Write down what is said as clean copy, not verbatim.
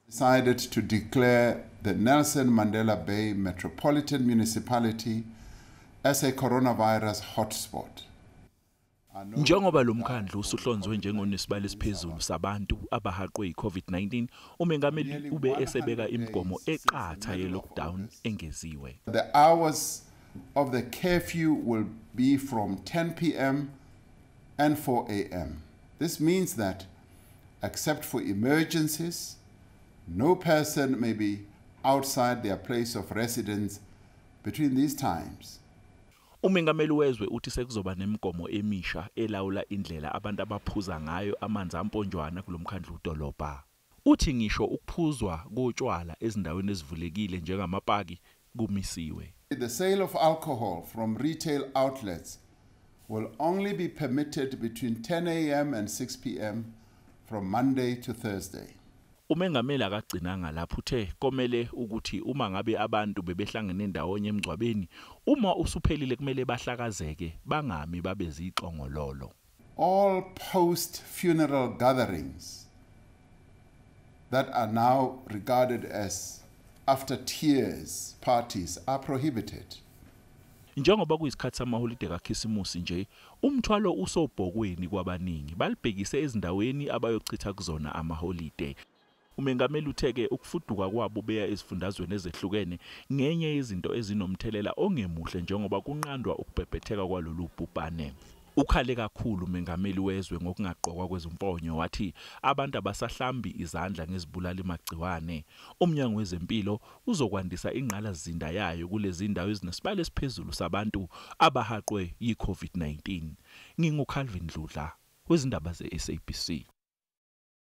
Decided to declare the Nelson Mandela Bay Metropolitan Municipality as a coronavirus hotspot. Njengoba lo mkhandlu usuhlonzwe njengonesibalo esiphezulu sabantu abahaqwe yi-COVID-19, umengameli ube esebeka imigomo eqatha ye-lockdown engeziwe. The hours of the curfew will be from 10 p.m. and 4 a.m. This means that, except for emergencies, no person may be outside their place of residence between these times. Umengameli wezwe uthi sekuzoba nemigomo emisha elawula indlela abantu abaphuza ngayo amanzi amponjwana kulomkhandlu dolobha. Uthi ngisho ukuphuzwa kotshwala ezindaweni ezivulekile njengamapaki kumisiwe. The sale of alcohol from retail outlets will only be permitted between 10 a.m. and 6 p.m. from Monday to Thursday. Umengameli akagcinanga lapho, uthe komele ukuthi uma ngabe abantu bebehlangene ndawonye emngcwabeni, uma usuphelile kumele bahlakazeke, bangami babe zixongololo. All post funeral gatherings that are now regarded as after tears parties are prohibited. Njengoba kuyisikhathi samaholide kaKhisimusi nje, umthwalo usobhokweni kwabaningi balibhekise ezindaweni abayochitha kuzona amaholide. Umengameli utheke ukufuduka kwabo beya ezifundazweni ezehlukene ngenye yezinto ezinomthelela ongemuhle njengoba kunqandwa ukubhebhetheka kwalolu bhubhane. Ukhale kakhulu umengameli wezwe ngokungaqokwa kwezimfonyo, wathi abantu abasahlambi izandla ngezibulali magciwane. Umnyango wezempilo uzokwandisa ingqalasizinda yayo kulezi ndawo ezinesibalo esiphezulu sabantu abahaqwe yi-COVID-19. NginguCalvin Dludla wezindaba ze-SABC.